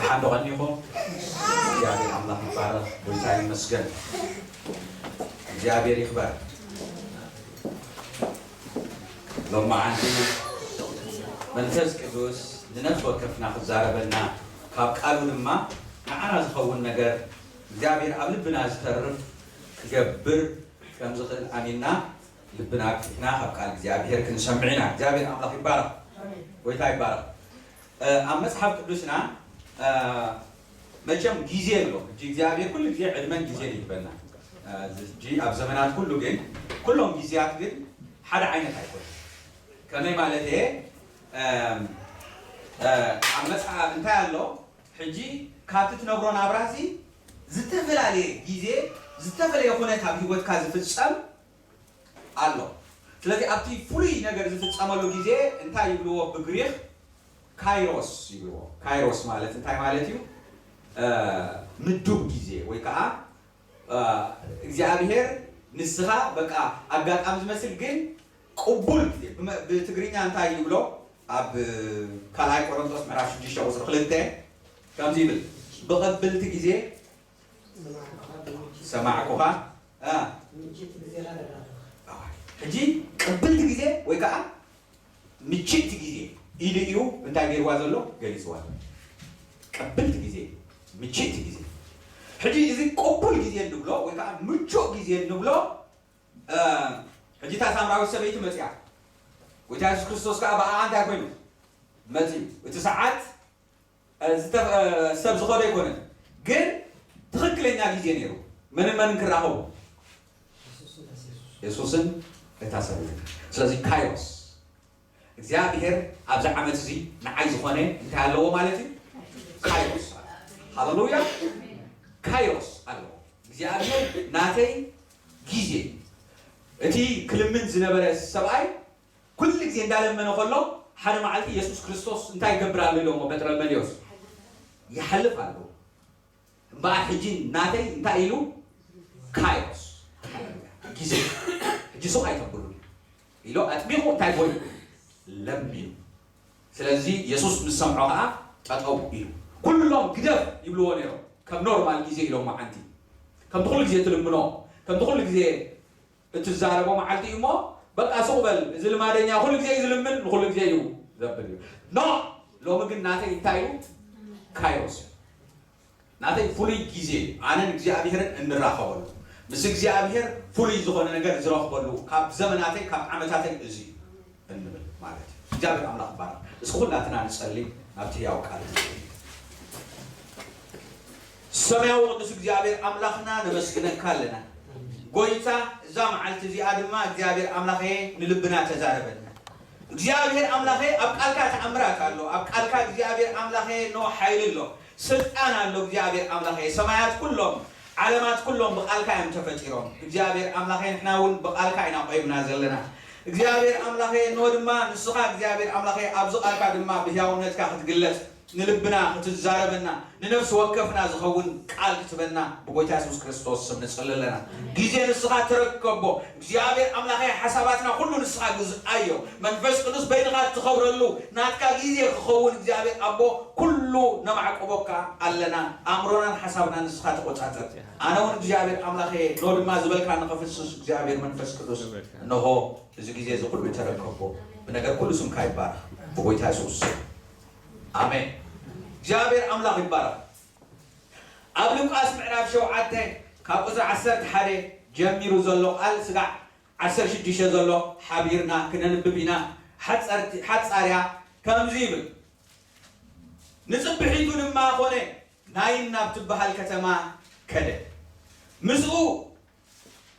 ሓንዶ ቀኒኹም እግዚኣብሔር ኣምላኽ ይባረኽ። ጎይታ ይመስገን። እግዚኣብሔር ይኽበር። ሎማዓንቲ መንፈስ ቅዱስ ንነፍሲ ወከፍና ክዛረበና፣ ካብ ቃሉ ድማ ንዓና ዝኸውን ነገር እግዚኣብሔር ኣብ ልብና ዝተርፍ ክገብር ከም ዝኽእል ኣሚንና፣ ልብና ኣፍቲሕና ካብ ቃል እግዚኣብሔር ክንሰምዕ ኢና። እግዚኣብሔር ኣምላኽ ይባረኽ። ጎይታ ይባረኽ። ኣብ መጽሓፍ ቅዱስና መቸም ግዜ ኣሎ። እጂ እግዚኣብሔር ኩሉ ግዜ ዕድመን ግዜን ይህበና። እጂ ኣብ ዘመናት ኩሉ ግን ኩሎም ግዜያት ግን ሓደ ዓይነት ኣይኮነ። ከመይ ማለት እየ? ኣብ መጽሓፍ እንታይ ኣሎ? ሕጂ ካብቲ ትነብሮ ናብራሲ ዝተፈላለየ ግዜ፣ ዝተፈላለየ ኩነት ኣብ ህይወትካ ዝፍጸም ኣሎ። ስለዚ ኣብቲ ፍሉይ ነገር ዝፍጸመሉ ግዜ እንታይ ይብልዎ ብግሪኽ? ካይሮስ ይብልዎ። ካይሮስ ማለት እንታይ ማለት እዩ? ምዱብ ግዜ ወይ ከዓ እግዚኣብሔር ንስኻ በቃ ኣጋጣሚ ዝመስል ግን ቅቡል ግዜ። ብትግርኛ እንታይ ይብሎ? ኣብ ካልኣይ ቆሮንቶስ ምዕራፍ ሽዱሽተ ቁፅሪ ክልተ ከምዚ ይብል፣ ብቐብልቲ ግዜ ሰማዕኩኻ። ሕጂ ቅብልቲ ግዜ ወይ ከዓ ምችእቲ ግዜ ኢሉ እዩ እንታይ ገይርዋ ዘሎ? ገሊፅዋ። ቅብልቲ ግዜ፣ ምችእቲ ግዜ። ሕጂ እዚ ቅቡል ግዜ እንብሎ ወይ ከዓ ምቹእ ግዜ እንብሎ፣ ሕጂ እታ ሳምራዊት ሰበይቲ መፅያ፣ ጎይታ የሱስ ክርስቶስ ከዓ ብኣኣ እንታይ ኮይኑ መፅዩ? እቲ ሰዓት ሰብ ዝኸዶ ኣይኮነን፣ ግን ትኽክለኛ ግዜ ነይሩ። መንን መንን ክራኸቡ? የሱስን እታ ሰበይቲ። ስለዚ ካይሮስ እግዚኣብሔር ኣብዚ ዓመት እዚ ንዓይ ዝኾነ እንታይ ኣለዎ ማለት እዩ? ካይሮስ። ሃሌሉያ። ካይሮስ ኣለዎ እግዚኣብሔር። ናተይ ግዜ፣ እቲ ክልምን ዝነበረ ሰብኣይ ኩሉ ግዜ እንዳለመነ ከሎ ሓደ መዓልቲ የሱስ ክርስቶስ እንታይ ይገብር ኣሎ ኢሎሞ? ጴጥሮስ፣ መሊዮስ ይሓልፍ ኣሎ። እምበኣር ሕጂ ናተይ እንታይ ኢሉ? ካይሮስ፣ ግዜ፣ ሕጂ ሱቕ ኣይተብሉ ኢሎ ኣጥቢቑ እንታይ ኮይኑ ለሚኑ። ስለዚ የሱስ ምስ ሰምዖ ከዓ ጠጠው ኢሉ። ኩሎም ግደፍ ይብልዎ ነይሮም። ከም ኖርማል ግዜ ኢሎም መዓንቲ ከምቲ ኩሉ ግዜ ትልምኖ ከምቲ ኩሉ ግዜ እትዛረቦ መዓልቲ እዩ እሞ በቃ ሱቕ በል። እዚ ልማደኛ ኩሉ ግዜ እዩ ዝልምን ንኩሉ ግዜ እዩ ዘብል እዩ። ኖ፣ ሎሚ ግን ናተይ እንታይ እዩ? ካይሮስ እዩ። ናተይ ፍሉይ ግዜ እዩ። ኣነን እግዚኣብሔርን እንራኸበሉ፣ ምስ እግዚኣብሔር ፍሉይ ዝኾነ ነገር ዝረኽበሉ ካብ ዘመናተይ ካብ ዓመታተይ እዚ እዩ እንብል ማለት እዩ። እግዚኣብሔር ኣምላኽ ይባረኽ። እስኪ ኩላትና ንጸሊ ናብቲ ህያው ቃል ሰማያዊ ቅዱስ እግዚኣብሔር ኣምላኽና ነመስግነካ ኣለና። ጎይታ፣ እዛ መዓልቲ እዚኣ ድማ እግዚኣብሔር ኣምላኸየ ንልብና ተዛረበና። እግዚኣብሔር ኣምላኸየ ኣብ ቃልካ ተኣምራት ኣሎ። ኣብ ቃልካ እግዚኣብሔር ኣምላኸየ ኖ ሓይሊ ኣሎ፣ ስልጣን ኣሎ። እግዚኣብሔር ኣምላኸየ ሰማያት ኩሎም ዓለማት ኩሎም ብቃልካ እዮም ተፈጢሮም። እግዚኣብሔር ኣምላኸየ ንሕና እውን ብቃልካ ኢና ቆይምና ዘለና። እግዚኣብሔር ኣምላኸየ ኖ ድማ ንስኻ እግዚኣብሔር ኣምላኸየ ኣብዚ ቃልካ ድማ ብህያውነትካ ክትግለጽ ንልብና ክትዛረበና ንነፍሲ ወከፍና ዝኸውን ቃል ክትበና ብጎይታ የሱስ ክርስቶስ ስም ንጽሊ ኣለና። ግዜ ንስኻ ተረከቦ እግዚኣብሔር ኣምላኸ፣ ሓሳባትና ኩሉ ንስኻ ግዝኣዮ። መንፈስ ቅዱስ በይንኻ እትኸብረሉ ናትካ ግዜ ክኸውን እግዚኣብሔር ኣቦ ኩሉ ነማዕቆቦካ ኣለና። ኣእምሮናን ሓሳብና ንስኻ ተቆጻጸር። ኣነ እውን እግዚኣብሔር ኣምላኸ ኖ ድማ ዝበልካ ንኸፍስስ እግዚኣብሔር መንፈስ ቅዱስ እንሆ እዚ ግዜ እዚ ኩሉ ተረከቦ። ብነገር ኩሉ ስምካ ይባረኽ ብጎይታ የሱስ። ኣሜን። እግዚኣብሔር ኣምላኽ ይባረኽ። ኣብ ሉቃስ ምዕራፍ ሸውዓተ ካብ ቁፅሪ ዓሰርተ ሓደ ጀሚሩ ዘሎ ቃል ስጋዕ ዓሰርተ ሽዱሽተ ዘሎ ሓቢርና ክነንብብ ኢና። ሓፀርቲ- ሓፃርያ ከምዚ ይብል። ንፅብሒቱ ድማ ኮነ ናይን ናብ ትበሃል ከተማ ከደ። ምስኡ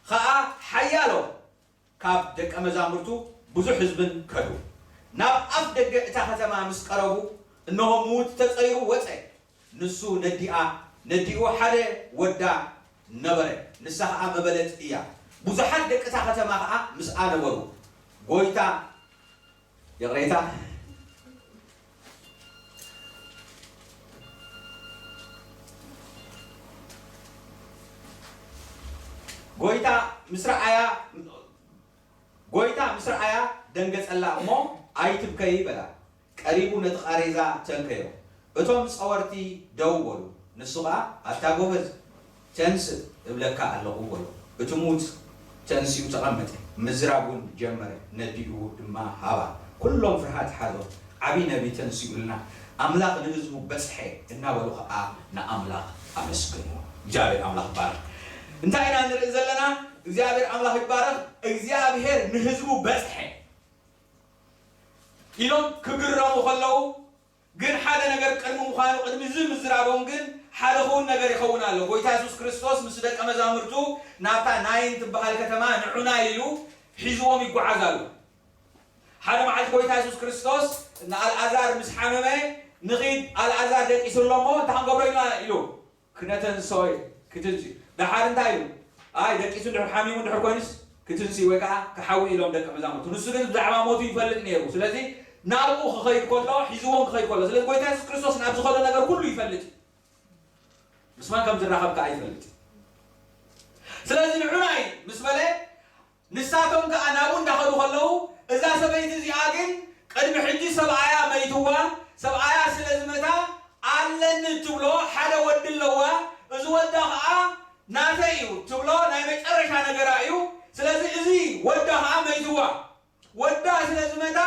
ኸዓ ሓያሎ ካብ ደቀ መዛሙርቱ ብዙሕ ህዝብን ከዱ። ናብ ኣፍ ደገ እታ ከተማ ምስ ቀረቡ፣ እንሆ ምዉት ተጸይሩ ወጸ። ንሱ ነዲኣ፣ ነዲኡ ሓደ ወዳ ነበረ፣ ንሳ ኸኣ መበለት እያ። ብዙሓት ደቂ እታ ከተማ ኸኣ ምስኣ ነበሩ። ጎይታ ይቕሬታ። ጎይታ ምስ ረኣያ፣ ጎይታ ምስ ረኣያ ደንገጸላ እሞ፣ ኣይትብከዪ በላ። ቀሪቡ ነቲ ቃሬዛ ተንከዮ። እቶም ጸወርቲ ደው በሉ። ንሱ ኸኣ፣ ኣታ ጐበዝ፣ ተንስእ እብለካ ኣለኹ በሎ። እቲ ምዉት ተንሲኡ ተቐመጠ፣ ምዝራብ እውን ጀመረ፣ ነዲኡ ድማ ሃባ። ኩሎም ፍርሃት ሓዞም፣ ዓቢ ነቢ ተንሲኡልና፣ ኣምላኽ ንህዝቡ በጽሐ እናበሉ ኸኣ ንኣምላኽ ኣመስገንዎ። እግዚኣብሔር ኣምላኽ ይባረኽ። እንታይ ኢና ንርኢ ዘለና? እግዚኣብሔር ኣምላኽ ይባረኽ። እግዚኣብሔር ንህዝቡ በጽሐ ኢሎም ክግረሙ ከለዉ ግን ሓደ ነገር ቅድሚ ምዃኑ፣ ቅድሚ እዚ ምዝራቦም ግን ሓደ ክውን ነገር ይኸውን ኣሎ። ጎይታ የሱስ ክርስቶስ ምስ ደቀ መዛሙርቱ ናብታ ናይን ትበሃል ከተማ ንዑናይ ኢሉ ሒዝዎም ይጓዓዝ ኣሎ። ሓደ መዓልቲ ጎይታ የሱስ ክርስቶስ ንኣልኣዛር ምስ ሓመመ፣ "ንኺድ፣ ኣልኣዛር ደቂሱ ኣሎ እሞ እንታይ ክንገብሮ ኢና?" ኢሉ ክነተንስኦ እዩ። ክትንሲ ደሓር እንታይ ኢሉ? ኣይ ደቂሱ እንድሕር ሓሚሙ እንድሕር ኮይኑስ ክትንሲ ወይ ከዓ ክሓዊ ኢሎም ደቀ መዛሙርቱ። ንሱ ግን ብዛዕባ ሞቱ ይፈልጥ ነይሩ። ስለዚ ናብኡ ክኸይድ ከሎ፣ ሒዝዎም ክኸይድ ከሎ፣ ስለዚ ጎይታ የሱስ ክርስቶስ ናብ ዝኸዶ ነገር ኩሉ ይፈልጥ እዩ። ምስ መን ከም ዝራኸብ ከዓ ይፈልጥ እዩ። ስለዚ ንዑናይ ምስ በለ ንሳቶም ከኣ ናብኡ እንዳኸዱ ከለዉ፣ እዛ ሰበይቲ እዚኣ ግን ቅድሚ ሕጂ ሰብኣያ መይትዋ፣ ሰብኣያ ስለ ዝመታ ኣለኒ እትብሎ ሓደ ወዲ ኣለዋ፣ እዚ ወዳ ከኣ ናተይ እዩ ትብሎ ናይ መጨረሻ ነገራ እዩ። ስለዚ እዚ ወዳ ከኣ መይትዋ። ወዳ ስለ ዝመታ፣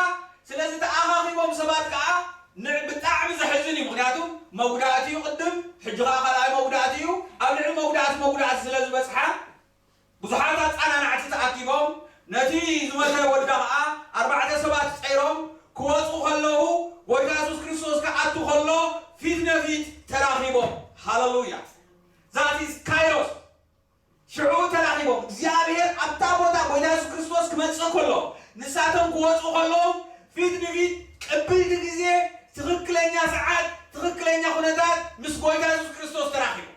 ስለዚ ተኣኻኺቦም ሰባት ከኣ ን-፣ ብጣዕሚ ዘሕዝን እዩ። ምኽንያቱ መጉዳእቲ እዩ ቅድም፣ ሕጂ ከኣ ካልኣይ መጉዳእቲ እዩ። ኣብ ልዕሊ መጉዳእቲ መጉዳእቲ ስለ ዝበጽሓ፣ ብዙሓት ኣጻናናዕቲ ተኣኪቦም፣ ነቲ ዝመተ ወዳ ኸኣ ኣርባዕተ ሰባት ጸይሮም ክወጹ ኸለዉ፣ ጎይታ የሱስ ክርስቶስ ክኣቱ ኸሎ ፊት ነፊት ተራኺቦም። ሃለሉያ! That is ካይሮስ። ሽዑ ተራኺቦም። እግዚኣብሔር ኣብታ ቦታ ጎይታ የሱስ ክርስቶስ ክመጽእ ከሎ፣ ንሳቶም ክወጹ ኸለዉ፣ ፊት ንፊት ቅብልቲ ግዜ፣ ትኽክለኛ ሰዓት፣ ትኽክለኛ ኩነታት ምስ ጎይታ የሱስ ክርስቶስ ተራኺቦም።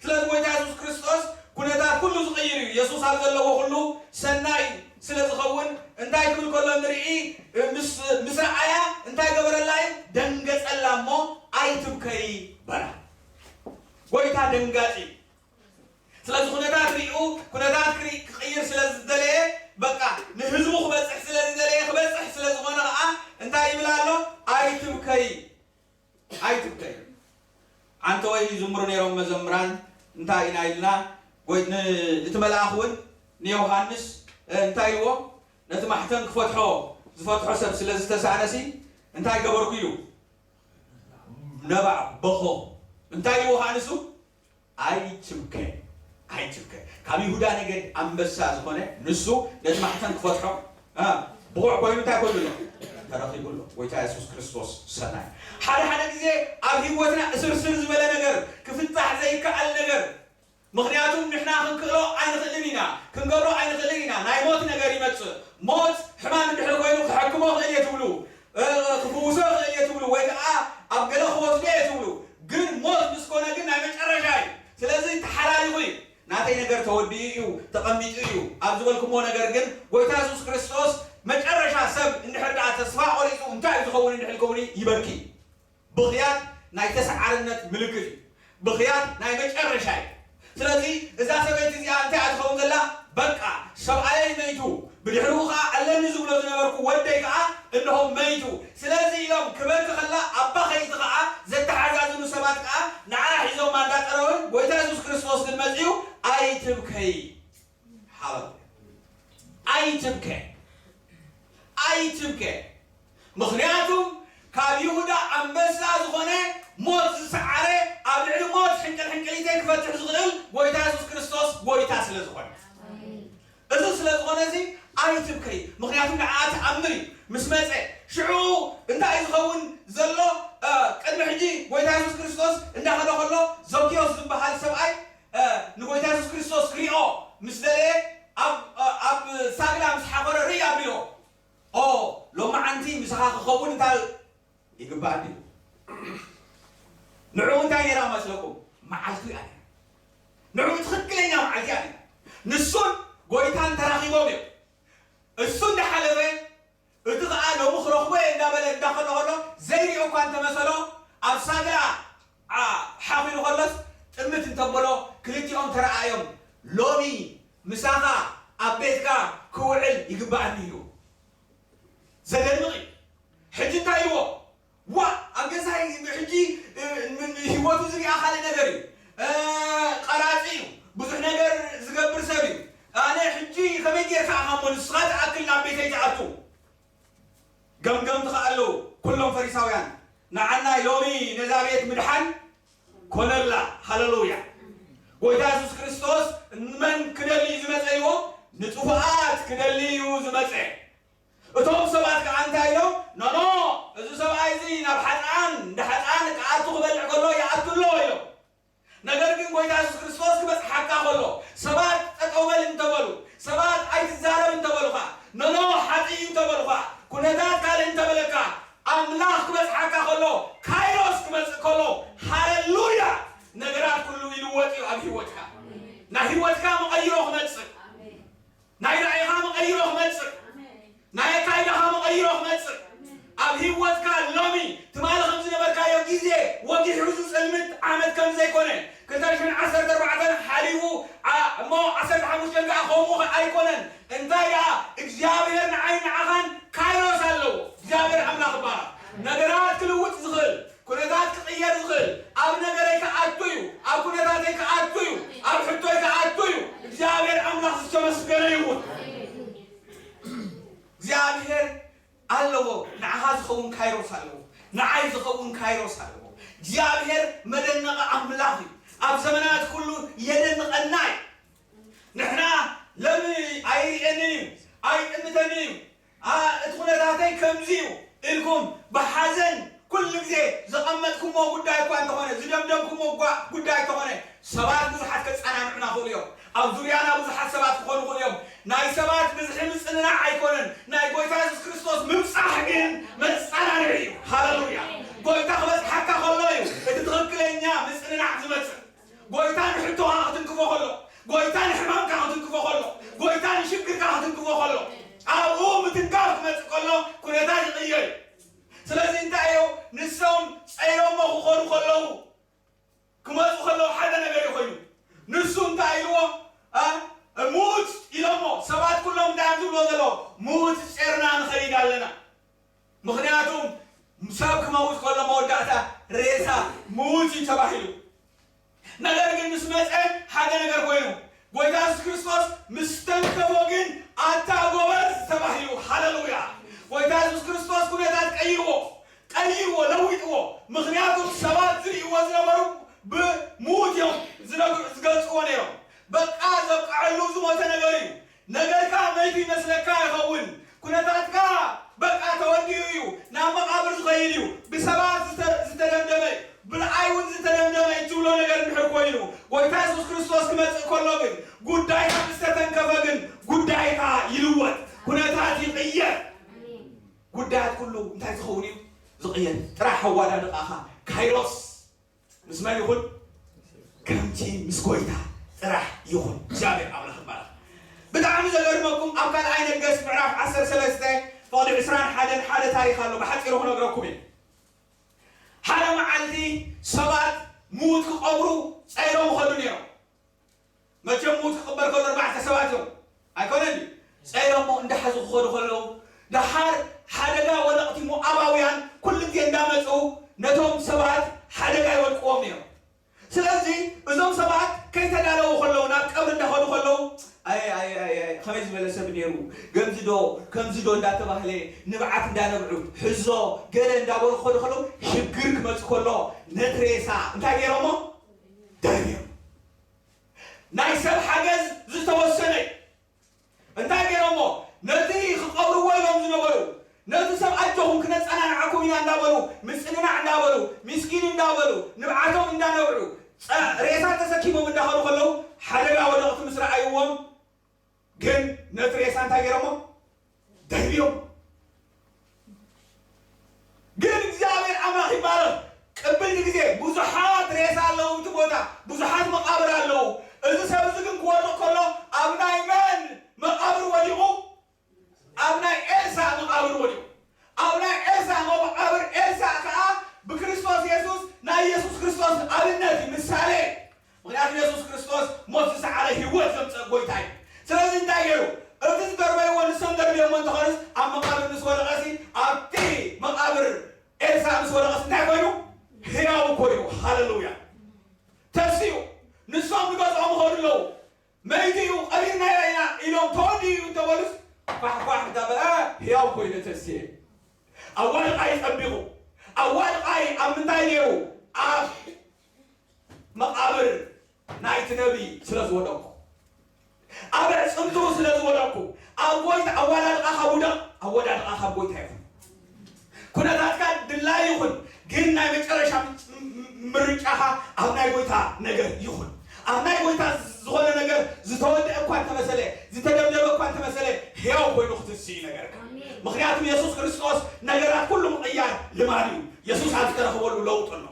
ስለዚ ጎይታ የሱስ ክርስቶስ ኩነታት ኩሉ ዝቕይር እዩ። የሱስ ኣብ ዘለዎ ኩሉ ሰናይ ስለ ዝኸውን እንታይ ክብል ከሎ ንርኢ፣ ምስ፣ ምስ ረኣያ እንታይ ገበረላ እዩ? ደንገጸላ እሞ ኣይትብከዪ በላ። ጎይታ ደንጋጺ እዩ። ስለዚ ኩነታት ሪኡ፣ ኩነታት ክርኢ-፣ ክቕይር ስለ ዝደለየ፣ በቃ ንህዝቡ ክበጽሕ ስለ ዝደለየ፣ ክበጽሕ ስለ ዝኾነ ኸዓ እንታይ ይብል ኣሎ? ኣይትብከዪ። ኣይትብከ። ዓንተ ወይ ይዝምሩ ነይሮም መዘምራን እንታይ ኢና ኢልና፣ ወይ ን-፣ እቲ መልኣኽ እውን ንዮሃንስ፣ እ፣ እንታይ ኢልዎ? ነቲ ማሕተም ክፈትሖ ዝፈትሖ ሰብ ስለ ዝተሳእነሲ እንታይ ገበርኩ ኢሉ ነባዕ በኾ። እንታይ ኢልዎ ከዓ ንሱ? ኣይትብከ፣ ኣይትብከ። ካብ ይሁዳ ነገድ ኣንበሳ ዝኾነ ንሱ ነቲ ማሕተም ክፈትሖ፣ እ፣ ብቑዕ ኮይኑ እንታይ ኮይኑ ኣሎ? ተረኺቡ ኣሎ። ጎይታ የሱስ ክርስቶስ ሰናይ። ሓደ ሓደ ግዜ ኣብ ህይወትና እስርስር ዝበለ ነገር፣ ክፍታሕ ዘይከኣል ነገር፣ ምኽንያቱም ንሕና ክንክእሎ ኣይንኽእልን ኢና፣ ክንገብሮ ኣይንኽእልን ኢና። ናይ ሞት ነገር ይመጽእ። ሞት ሕማም እንድሕር ኮይኑ ክሕክሞ ክእል እየ ትብሉ፣ እ፣ ክፍውሶ ይኽእል እየ ትብሉ ወይ ከዓ ኣብ ገለ ክወስዶ እየ ትብሉ፣ ግን ሞት ምስ ኮነ ግን ናይ መጨረሻ እዩ። ስለዚ ተሓላሊኹ እዩ። ናተይ ነገር ተወዲኡ እዩ፣ ተቐሚጡ እዩ ኣብ ዝበልኩሞ ነገር ግን ጎይታ የሱስ ክርስቶስ መጨረሻ ሰብ እንድሕር ደኣ ተስፋ ቆሪጹ እንታይ እዩ ዝኸውን እንድሕር ኢልኩምኒ ይበኪ። ብኽያት ናይ ተሰዓርነት ምልክት እዩ። ብኽያት ናይ መጨረሻ እዩ። ስለዚ እዛ ሰበይቲ እዚኣ እንታይ እያ ትኸውን ዘላ? በቃ ሰብኣየይ መይቱ፣ ብድሕሪኡ ኸዓ ኣለኒ ዝብሎ ዝነበርኩ ወደይ ከኣ እንሆ መይቱ። ስለዚ ኢሎም ክበኪ ከላ ኣብ ባኸይቲ ከኣ ዘተሓዛዝኑ ሰባት ከኣ ንዓ ሒዞማ እንዳጸረወ ጎይታ የሱስ ክርስቶስ ግን መጺኡ ኣይትብከይ። ሃለሉያ። ኣይትብከ፣ ኣይትብከ። ምኽንያቱም ካብ ይሁዳ ኣንበሳ ዝኾነ ሞት ዝሰዓረ ኣብ ልዕሊ ሞት ሕንቅል ሕንቅሊተይ ክፈትሕ ዝኽእል ጎይታ የሱስ ክርስቶስ ጎይታ ስለ ዝኾነ። እዚ ስለ ዝኾነ እዚ ኣይትብከይ። ምኽንያቱም ንዓ ተኣምር እዩ። ምስ መጸ ሽዑ እንታይ እዩ ዝኸውን ዘሎ? እ፣ ቅድሚ ሕጂ ጎይታ የሱስ ክርስቶስ እንዳኸደ ከሎ ዘኪዮስ ዝበሃል ሰብኣይ እ፣ ንጎይታ የሱስ ክርስቶስ ክሪኦ ምስ ደለየ ኣብ፣ እ፣ ኣብ ሳግላ ምስ ሓፈረ ርኢ ኣቢሎ። ኦ፣ ሎማዓንቲ ምሳኻ ክኸውን እንታይ ይግባኣኒ እዩ። ንዕኡ እንታይ ነይራ መስለኩም? መዓልቱ እያ ነይራ። ንዕኡ ትኽክለኛ መዓልቲ እያ ነይራ። ንሱን ጎይታን ተራኺቦም እዮም። እሱ እንዳሓለፈ እቲ ኸኣ ሎሚ ክረኽቦ እየ እንዳበለ እንዳኸሎ ከሎ ዘይሪኦ እኳ እንተመሰሎ ኣብ ሳግላ ዓ-፣ ሓኺሉ ከሎስ ጥምት እንተበሎ ክልቲኦም ተረኣዮም። ሎሚ ምሳኻ ኣብ ቤትካ ክውዕል ይግባኣኒ ኢሉ። ዘደንቕ እዩ። ሕጂ እንታይ ኢልዎ? ዋ ኣብ ገዛይ ሕጂ ህይወቱ ዝሪኣ ካልእ ነገር እዩ። እ፣ ቀራጺ እዩ። ብዙሕ ነገር ዝገብር ሰብ እዩ። ኣነ ሕጂ ከመይ ጌርካ ኢኻ እሞ ንስኻ ትኣክል ናብ ቤተይ ትኣቱ? ገምገምቲ ከኣ ኣለዉ። ኩሎም ፈሪሳውያን ንዓናይ ሎሚ ነዛ ቤት ምድሓን ኮነላ። ሃለሉያ። ጎይታ የሱስ ክርስቶስ ንመን ክደሊ እዩ ዝመጸ ኢልዎ? ንጥፉኣት ክደሊ እዩ ዝመጸ። እቶም ሰባት ከኣ እንታይ ኢሎም? ኖኖ፣ እዚ ሰብኣይ እዚ ናብ ሓጥኣን፣ እንዳ ሓጥኣን ክኣቱ ክበልዕ ከሎ ይኣቱ ኣሎ ኢሎም። ነገር ግን ጎይታ የሱስ ክርስቶስ ክበጽሓካ ከሎ፣ ሰባት ጠጠው በል እንተበሉ፣ ሰባት ኣይትዛረብ እንተበሉኻ፣ ኖኖ፣ ሓጢእ እዩ እንተበሉኻ፣ ኩነታት ካልእ እንተበለካ፣ ኣምላኽ ክበጽሓካ ከሎ፣ ካይሮስ ክመጽእ ከሎ፣ ሃለሉያ፣ ነገራት ኩሉ ይልወጥ እዩ ኣብ ህይወትካ። ናይ ህይወትካ መቐይሮ ክመጽእ፣ ናይ ራእይኻ መቐይሮ ክመጽእ፣ ናይ ኣካይዳኻ መቐይሮ ክመጽእ፣ ኣብ ህይወትካ ሎሚ ትማሊ ከም ዝነበርካዮ ግዜ ወጊሑ ዝጽልምት ዓመት ከም ዘይኮነ፣ ክልተ ሽሕን ዓሰርተ ኣርባዕተን ሓሊፉ፣ ዓ-፣ እሞ ዓሰርተ ሓሙሽተ ከኣ ከምኡ ከ-፣ ኣይኮነን። እንታይ ደኣ እግዚኣብሔር ንዓይ ንዓኻን ካይሮስ ኣለዎ። እግዚኣብሔር ኣምላኽ ይባረኽ። ነገራት ክልውጥ ዝኽእል፣ ኩነታት ክቕየር ዝኽእል፣ ኣብ ነገረይ ክኣቱ እዩ፣ ኣብ ኩነታተይ ክኣቱ እዩ፣ ኣብ ሕቶይ ክኣቱ እዩ። እግዚኣብሔር ኣምላኽ ዝተመስገነ ይኹን። እግዚኣብሔር ኣለዎ። ንዓኻ ዝኸውን ካይሮስ ኣለዎ። ንዓይ ዝኸውን ካይሮስ ኣለዎ። እግዚኣብሔር መደነቒ ኣምላኽ እዩ። ኣብ ዘመናት ኩሉ የደንቐና እዩ። ንሕና ለሚ ኣይርእየንን እዩ፣ ኣይጥምተንን እዩ፣ ኣ፣ እቲ ኩነታተይ ከምዚ እዩ ኢልኩም ብሓዘን ኩሉ ግዜ ዘቐመጥኩሞ ጉዳይ እኳ እንተኾነ፣ ዝደምደምኩሞ ጓ-፣ ጉዳይ እንተኾነ፣ ሰባት ብዙሓት ከጸናንዑና ይኽእሉ እዮም። ኣብ ዙርያና ብዙሓት ሰባት ክኾኑ ይኽእሉ እዮም። ናይ ሰባት ብዝሒ ምጽንናዕ ኣይኮነን። ናይ ጎይታ የሱስ ክርስቶስ ምብጻሕ ግን መጸናንዒ እዩ። ሃለሉያ። ጎይታ ክበጽሓካ ከሎ እዩ እቲ ትኽክለኛ ምጽንናዕ ዝመጽእ። ጎይታ ንሕቶኻ ክትንክፎ ከሎ፣ ጎይታ ንሕማምካ ክትንክፎ ከሎ፣ ጎይታ ንሽግርካ ክትንክፎ ከሎ፣ ኣብኡ ምትንካፍ ክመጽእ ከሎ ኩነታት ይቕየር እዩ። ስለዚ እንታይ እዩ? ንሶም ጸይሮሞ ክኾኑ ከለዉ፣ ክመጹ ከለዉ ሓደ ነገር እዩ ኮይኑ። ንሱ እንታይ ኢልዎ? ኣ፣ ምዉት ኢሎሞ። ሰባት ኩሎም እንታይ እዮም ዝብልዎ ዘለዉ? ምዉት ጸይርና ንኸይድ ኣለና። ምኽንያቱ ሰብ ክመውት ከሎ መወዳእታ ሬሳ ምዉት እዩ ተባሂሉ። ነገር ግን ምስ መጸ ሓደ ነገር ኮይኑ፣ ጎይታ የሱስ ክርስቶስ ምስ ተንከፎ ግን ኣታ ጎበዝ ተባሂሉ። ሃለሉያ! ጎይታ የሱስ ክርስቶስ ኩነታት ቀይርዎ፣ ቀይርዎ፣ ለዊጥዎ። ምኽንያቱ ሰባት ዝርእይዎ ዝነበሩ ብምዉት እዮም ዝነግሩ-፣ ዝገልጽዎ ነይሮም። በቃ ዘብቅዐሉ ዝሞተ ነገር እዩ። ነገርካ መይቱ ይመስለካ ይኸውን። ኩነታትካ በቃ ተወዲኡ እዩ። ናብ መቓብር ዝኸይድ እዩ። ብሰባት ዝተ-፣ ዝተደምደመ እዩ። ብርኣይ እውን ዝተደምደመ እዩ ትብሎ ነገር እንድሕር ኮይኑ፣ ጎይታ የሱስ ክርስቶስ ክመጽእ ከሎ ግን፣ ጉዳይካ ምስ ተተንከፈ ግን፣ ጉዳይካ ይልወጥ። ኩነታት ይቕየር። ጉዳያት ኩሉ እንታይ ዝኸውን እዩ? ዝቕየር። ጥራሕ ኣዋዳድቓኻ ካይሮስ ምስ መን ይኹን? ከምቲ ምስ ጎይታ ጥራሕ ይኹን። እግዚኣብሔር ኣምላኽ ይባረኽ። ብጣዕሚ ዘገርመኩም፣ ኣብ ካልኣይ ነገስት ምዕራፍ ዓሰርተ ሰለስተ ፍቕዲ ዕስራን ሓደን ሓደ ታሪኽ ኣሎ። ብሓፂሩ ክነግረኩም እየ። ሓደ መዓልቲ ሰባት ምዉት ክቐብሩ ጸይሮም ይኸዱ ነይሮም። መቸም ምዉት ክቕበር ከሎ ኣርባዕተ ሰባት እዮም። ኣይኮነን ድዩ? ጸይሮሞ እንዳሓዙ ክኸዱ ከለዉ፣ ደሓር ሓደጋ ወደቕቲ ሞዓባውያን ኩሉ ግዜ እንዳመጹ ነቶም ሰባት ሓደጋ ይወድቅዎም ነይሮም። ስለዚ እዞም ሰባት ከይተዳለዉ ከለዉ፣ ናብ ቀብሪ እንዳኸዱ ከለዉ፣ ኣይ፣ ኣይ፣ ኣይ፣ ኣይ፣ ከመይ ዝበለ ሰብ ነይሩ፣ ገምዚ ዶ፣ ከምዚ ዶ እንዳተባህለ ንብዓት እንዳነብዑ፣ ሕዞ፣ ገለ እንዳበሉ ክኸዱ ከለዉ፣ ሽግር ክመጽእ ከሎ ነቲ ሬሳ እንታይ ገይሮሞ? ደርብዮም። ናይ ሰብ ሓገዝ ዝተወሰነ እዩ። እንታይ ገይሮሞ? ነቲ ክቐብርዎ ኢሎም ዝነበሩ፣ ነቲ ሰብ ኣጆኹም ክነጸናንዓኩም ኢና እንዳበሉ፣ ምጽንናዕ እንዳበሉ፣ ሚስኪን እንዳበሉ፣ ንብዓቶም እንዳነብዑ፣ ጸ-፣ ሬሳ ተሰኪሞም እንዳኸዱ ከለዉ፣ ሓደጋ ወደቕቲ ምስ ረኣይዎም፣ ግን ነቲ ሬሳ እንታይ ገይሮሞ? ደርብዮም። ግን እግዚኣብሔር ኣምላኽ ይባረኽ። ቅብልቲ ግዜ ብዙሓት ሬሳ ኣለዉ፣ እቲ ቦታ ብዙሓት መቓብር ኣለዉ። እዚ ሰብ እዚ ግን ክወድቕ ከሎ ኣብ ናይ መን መቓብር ወዲቑ? ኣብ ናይ ኤልሳዕ መቓብር ወዲቑ። ኣብ ናይ ኤልሳዕ መቓብር፣ ኤልሳዕ ከኣ ብክርስቶስ የሱስ ናይ የሱስ ክርስቶስ ኣብነት እዩ፣ ምሳሌ። ምኽንያቱ የሱስ ክርስቶስ ሞት ዝሰዓረ ህይወት ዘምጸእ ጎይታ እዩ። ስለዚ እንታይ ገይሩ? እቲ ዝደርበይዎ ንሶም ደርብዮሞ እንተኾኑስ፣ ኣብ መቓብር ምስ ወደቐሲ፣ ኣብቲ መቓብር ኤልሳዕ ምስ ወደቐሲ እንታይ ኮይኑ? ህያው ኮይኑ። ሃሌሉያ! ፋሕፋሕ እንዳበለ ሕያው ኮይኑ ተስየ። ኣዋድቓይ ጸቢቑ። ኣዋድቓይ ኣብ ምንታይ ነይሩ? ኣብ መቓብር ናይቲ ነቢይ ስለ ዝወደቅኩ፣ ኣብ ኣዕጽምቱ ስለ ዝወደቅኩ፣ ኣብ ጎይታ ኣወዳድቓ ካብ ውደቕ፣ ኣወዳድቓ ካብ ጎይታ ይኹን። ኩነታትካ ድላይ ይኹን፣ ግን ናይ መጨረሻ ምርጫኻ ኣብ ናይ ጎይታ ነገር ይኹን። ኣብ ናይ ጎይታ ዝኾነ ነገር ዝተወደአ እኳ እንተመሰለ፣ ዝተደብደበ እኳ እንተመሰለ፣ ሕያው ኮይኑ ክትስኢ ነገርካ። ኣሜን። ምኽንያቱም የሱስ ክርስቶስ ነገራት ኩሉ ምቕያር ልማድ እዩ። የሱስ ኣብ ዝተረኽበሉ ለውጢ ኣሎ።